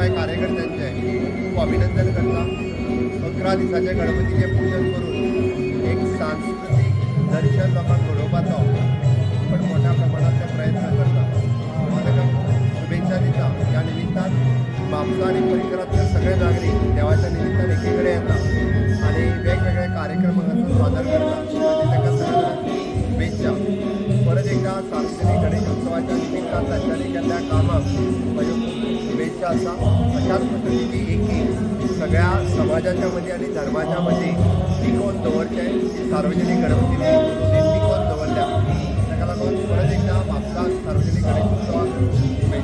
सगळ्या कार्यकर्त्यांचे खूब अभिनंदन करता. 11 दिसाचे गणपतीचें पूजन करून एक सांस्कृतीक दर्शन लोकांक घडोवपाचो पण मोठ्या प्रमाणात ते प्रयत्न करता. हांव ताका खूब शुभेच्छा दिता. ह्या निमित्तान म्हापसा आनी परिसरांतले सगळे नागरीक देवाच्या निमित्तान एकी कडेन येता आनी वेगवेगळे कार्यक्रम हांगासर सादर करता. ताका सगळ्यांक शुभेच्छा. परत एकदा सार्वजनीक गणेशोत्सवाच्या निमित्तान तांच्यांनी केल्ल्या कामाक म्हज्यो खूब शुभेच्छा आसा. अशाच पद्दतीची एकी सगळ्या समाजाच्या मदीं आनी धर्माच्या मदीं टिकोवन दवरचें सार्वजनीक गणपतींनी टिकोवन दवरल्या. ताका लागून परत एकदा म्हापसा सार्वजनीक गणेशोत्सवाक शुभेच्छा.